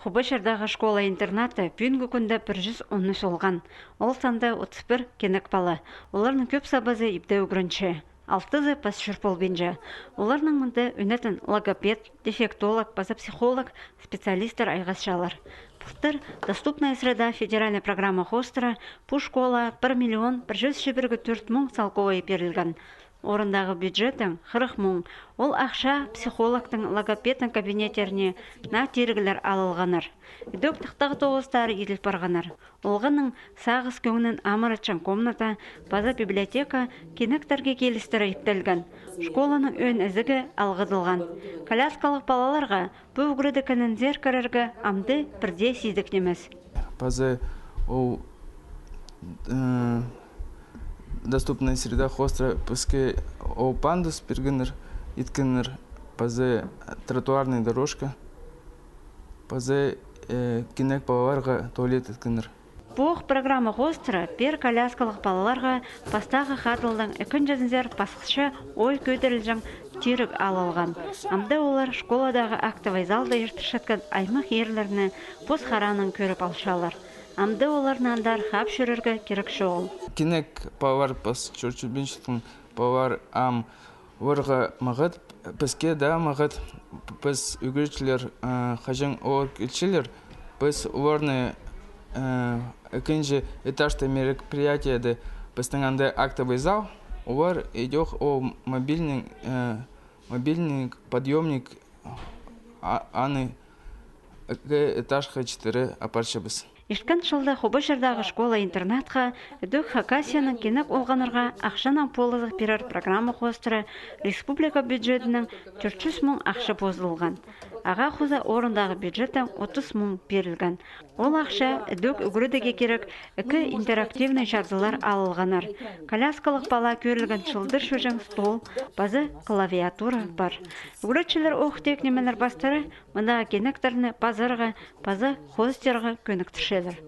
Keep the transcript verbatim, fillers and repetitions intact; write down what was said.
Хубачардағы школа-интернатта пӱӱнгі кӱнде пір чӱс он ӱс олған. Ол санда отыс пір кенек пала. Оларның кӧп сабазы ибде ӱгренче. Алтызы пас чӧр полбинча. Оларның мында ӱнетін логопед, дефектолог паза психолог специалисттер айғасчалар. Пылтыр «Доступная среда» федеральный программа хоостыра пу школаа пір миллион пір чӱс чибіргі тӧрт муң салковай пирілген. Орындағы бюджеттең хырых муң. Ол ахча психологтың, логопедтің кабинеттеріне наа тиріглер алылғаннар. Ідӧк тыхтағ тоғыстар иділ парғаннар. Олғанның сағыс кӧңнін амыратчаң комната паза библиотека кенектерге килістіре иптелген. Школаның ӧӧн ізігі алғыдылған. Коляскалығ палаларға пу ӱгредіг кінінзер кірерге амды пірдее сидік нимес. Паза ол, э, «Доступная среда» хоостыра піске ол пандус пиргеннер, иткеннер, паза тротуарный дорожка, паза, э, кенек палаларға туалет иткеннер. Пу ох программа хоостыра пеер коляскалығ палаларға пастағы хадылдаң ікінҷізінзер пасхысча ой кӧдірілҷең тиріг алылған. Амды олар школадағы актовый залда иртірчеткен аймах иирлерні пос хараанаң кӧріп алчалар. Амды оларны андар хап чӧрерге кирек чоғыл. Кенек палалар, пас чӧр чӧрбинчеткен палалар ам оларға мағат, піске даа мағат. Піс, ӱгретчілер, э, хаҷан олар килчелер, піс оларны, э, ікінҷі этажта мероприятиеде, пістің анда актовый зал, олар идӧк ол мобильный, э, мобильный подъёмник, а-, аны ікі этажха читіре апарчабыс. Ирткен чылда Хубачардағы школа-интернатха ідӧк Хакасияның кенек олғаннарға ахчанаң полызығ пирер программа хоостыра республика бюджетінең тӧрт чӱс муң ахча позылған. Ағаа хоза орындағы бюджеттең отыс муң пирілген. Ол ахча ідӧк ӱгредіге кирек ікі интерактивный чардылар алылғаннар. Коляскалығ пала кӧрілген чылдыр чӧрҷең стол паза клавиатура пар. Ӱгретчілер ох тек нимелер пастыра мындағы кенектерні пазарға паза хозыдирға кӧніктірчелер.